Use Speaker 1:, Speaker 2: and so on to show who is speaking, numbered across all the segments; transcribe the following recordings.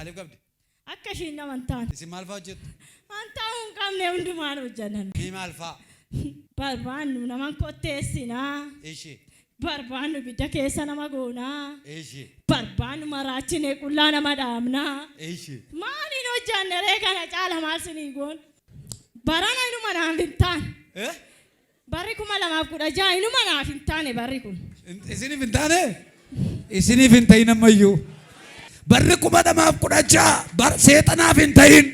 Speaker 1: Maaliif qabdi?
Speaker 2: Akka ishiin nama hin taane.
Speaker 1: Isin maal fa'aa hojjettu?
Speaker 2: Waan ta'uu hin qabne hundumaan hojjenna.
Speaker 1: Mee maal fa'aa?
Speaker 2: Barbaannu naman kotteessinaa.
Speaker 1: Ishi.
Speaker 2: Barbaannu ibidda keessa nama goonaa.
Speaker 1: Ishi.
Speaker 2: Barbaannu maraachinee qullaa nama dhaabnaa.
Speaker 1: Ishi.
Speaker 2: Maaliin hojjanne ree kana caala maal sinii goon? Barana inuma naaf hin taane.
Speaker 1: Eh?
Speaker 2: Barri 2016 inuma naaf hin taane barri kun.
Speaker 1: Isiniif hin taane? Isiniif hin ta'in ammayyuu. Barri 2016 bar seexanaaf hin ta'in.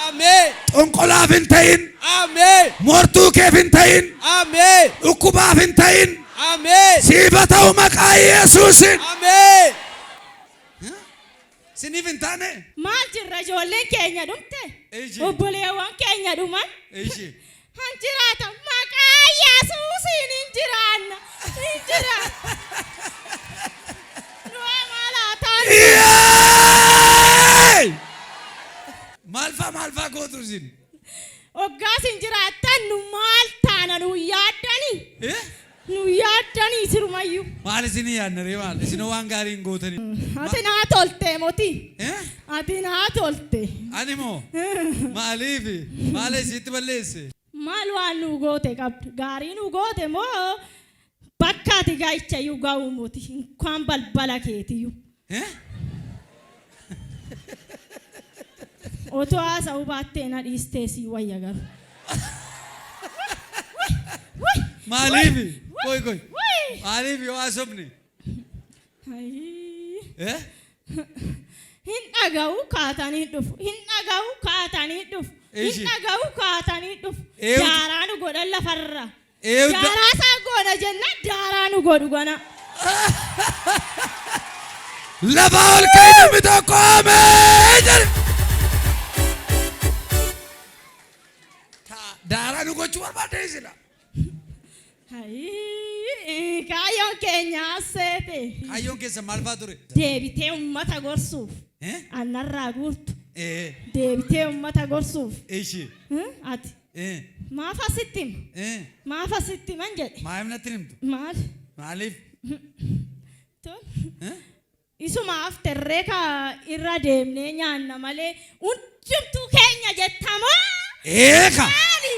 Speaker 3: Ameen.
Speaker 1: Xonqolaaf hin ta'in.
Speaker 3: Ameen.
Speaker 1: Mortuu keef hin ta'in.
Speaker 3: Ameen.
Speaker 1: Dhukkubaaf hin ta'in.
Speaker 3: Ameen.
Speaker 1: Siif haa ta'u maqaa Yesuusin.
Speaker 3: Ameen.
Speaker 1: Isiniif hin taane?
Speaker 2: Maal jirra ijoolleen keenya dhumte?
Speaker 1: Ishi.
Speaker 2: Obboleewwan keenya dhuman.
Speaker 1: Ishi.
Speaker 2: Han jiraata maqaa Yesuusiin hin jiraanna. Hin jiraanna. Du'aa maal haa taanu?
Speaker 1: Yeey! Maal faa maal faa gootu isin?
Speaker 2: Hoggaa isin jiraattan nu maal taana nu yaaddanii?
Speaker 1: Eh?
Speaker 2: Nu yaaddanii sirumayyuu.
Speaker 1: Maal isinii yaadna ree maal? Isinoo waan gaarii hin gootanii.
Speaker 2: Ati naa tolte moti.
Speaker 1: Eh?
Speaker 2: Ati naa tolte.
Speaker 1: Ani moo? Maaliif? Maal isitti balleesse?
Speaker 2: Maal waan nuu goote qabdu? Gaarii nuu goote moo bakka ati ga'ichayyuu ga'uu moti? Inkaan balbala keetiyyuu.
Speaker 1: Eh?
Speaker 2: Otoo haasa'uu baattee na dhiistee sii wayya garuu.
Speaker 1: Maaliif? Qoy qoy. Maaliif yoo haasofne?
Speaker 2: Ayii.
Speaker 1: Eh?
Speaker 2: Hin dhaga'u kaatanii dhufu. Hin dhaga'u kaatanii dhufu. Hin
Speaker 1: Ishi.
Speaker 2: dhaga'u kaatanii dhufu.
Speaker 1: Eewutu-
Speaker 2: Daaraa nu godhan lafarra.
Speaker 1: Eewutu-
Speaker 2: Daaraa isaa goona jennaan daaraa nu godhu gana.
Speaker 1: Lafa ol ka'e namni tokko ameen jedhe. Daaraa nu gochuu barbaadde sila.
Speaker 2: Ayii, Kaayyoon keenya as seete.
Speaker 1: Kaayyoon keessan maal fa'aa ture?
Speaker 2: Deebitee uummata gorsuuf.
Speaker 1: Eh?
Speaker 2: Annarraa guurtu.
Speaker 1: Eh,
Speaker 2: Deebitee uummata gorsuuf.
Speaker 1: ishi.
Speaker 2: Ati
Speaker 1: Eh,
Speaker 2: maaf asitti hima?
Speaker 1: eh.
Speaker 2: Maaf asitti himan jedhe.
Speaker 1: Maaliif natti hin himtu?
Speaker 2: Maal?
Speaker 1: Maaliif?
Speaker 2: Tun.
Speaker 1: Eh?
Speaker 2: Isumaaf terree ka irra deemnee nyaanna malee hundumtuu keenya jettamoo?
Speaker 1: Eeka!
Speaker 2: Maali?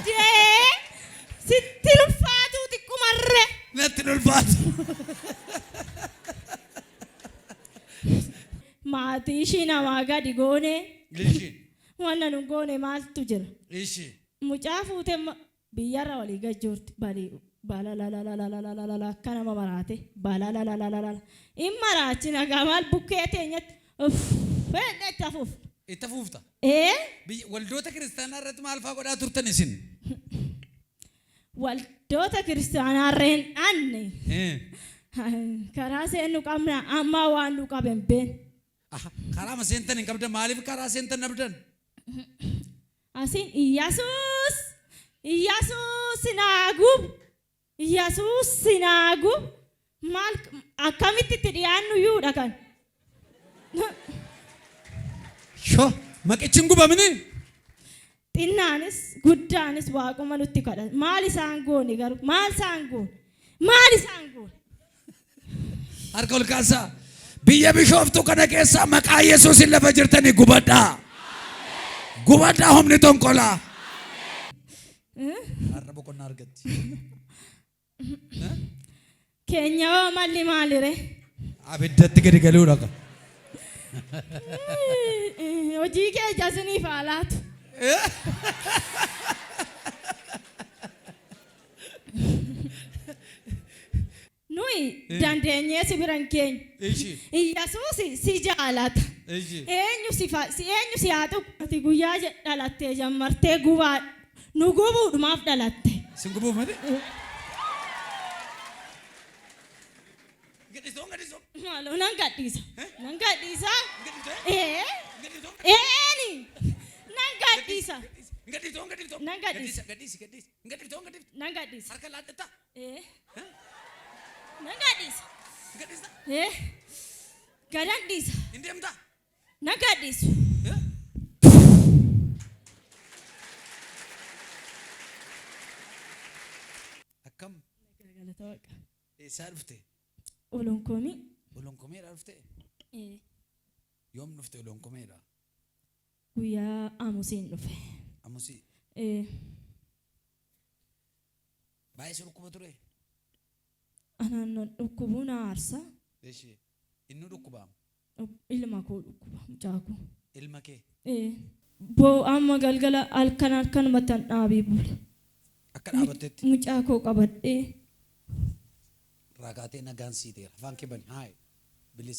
Speaker 2: Dee sitti ulfaatuu xiqqumarre.
Speaker 1: Natti hin ulfaatu.
Speaker 2: Maatii ishii namaa gadi goone
Speaker 1: Ishi.
Speaker 2: wanna nu goone maaltu jira?
Speaker 1: Ishi.
Speaker 2: Mucaa fuute Biyyarra walii gad joorti bali balalalalalalalalala akka nama maraate balalalalalala in maraachi nagaa maal bukkee teenyatti uffee itti afuuf.
Speaker 1: Itti afuufta.
Speaker 2: Ee
Speaker 1: Biyya waldoota kiristaanaa irratti maal fa'aa godhaa turtan isin?
Speaker 2: Waldoota kiristaanaa irra hin dhanne
Speaker 1: Eh.
Speaker 2: karaa seennu qabna ammaa waan nu qabe hin beeknu.
Speaker 1: Aha, Karaa seentan hin qabdan maaliif karaa seentan dhabdan?
Speaker 2: Asiin Iyyasuus Iyyasuus naa gubu Iyyasuus naa gubu maal akkamitti itti dhiyaannu iyyuudha kan.
Speaker 1: Shoo maqichi hin gubamini.
Speaker 2: Xinnaanis guddaanis waaquma nutti kadhata. Maal isaan goone garuu maal isaan goone maal isaan goone.
Speaker 1: Harka ol kaasaa. Biyya Bishooftuu kana keessaa maqaa Yesuusin lafa jirtanii gubadhaa. Gubadhaa humni tonkolaa. Har'a boqonnaa argatti.
Speaker 2: Keenya hoo malli maalire?
Speaker 1: Abiddatti gadi galuudha. ka.
Speaker 2: Hojii kee ija isiniif haa laatu. Nuyi dandeenyee si bira hin geenyu.
Speaker 1: Ishi.
Speaker 2: Iyyasuusi si jaalata.
Speaker 1: Ishi.
Speaker 2: Eenyu si fa- si eenyu si haa tuqu? Ati guyyaa je- dhalattee jammartee gubaa nu gubuudhumaaf dhalatte.
Speaker 1: Sin gubuuf miti? Gadhiisoo gadhiisoo.
Speaker 2: Maaloo nan gadhiisa. Nan gadhiisa.
Speaker 1: Gadhiisoo.
Speaker 2: Ee.
Speaker 1: Gadhiisoo.
Speaker 2: Eeni. Nan gadhiisa.
Speaker 1: Gadhiisoo gadhiisoo.
Speaker 2: Nan gadhiisa.
Speaker 1: Gadhiisi gadhiisi. Gadhiisoo gadhiisi.
Speaker 2: Nan gadhiisa.
Speaker 1: Harka laadhatta.
Speaker 2: Ee. Nan gadhiisa.
Speaker 1: Gadhiisa.
Speaker 2: Ee. Gadan dhiisa.
Speaker 1: Hin deemtaa?
Speaker 2: Nan gadhiisu.
Speaker 1: Akkam?
Speaker 2: Galata Waaqa.
Speaker 1: Eessaa dhufte?
Speaker 2: Olonkoomii.
Speaker 1: Olonkomeedhaa dhufte?
Speaker 2: Ee.
Speaker 1: Yoom dhufte Olonkomeedha?
Speaker 2: Guyyaa Amusiin dhufe.
Speaker 1: Amusii.
Speaker 2: Ee,
Speaker 1: Baay'ee si dhukkuba ture?
Speaker 2: Anaan nan dhukkubuu na aarsa.
Speaker 1: Eshi. Inni dhukkubaam.
Speaker 2: Ilma koo dhukkuba mucaa koo.
Speaker 1: Ilma kee.
Speaker 2: Ee, boo amma galgala halkan halkanuma tan dhaabii bule.
Speaker 1: Akka dhaabattetti.
Speaker 2: Mucaa koo qabadhee.
Speaker 1: Raagaatee nagaan siiteera. Afaan kee bani. Haay. Bilisa.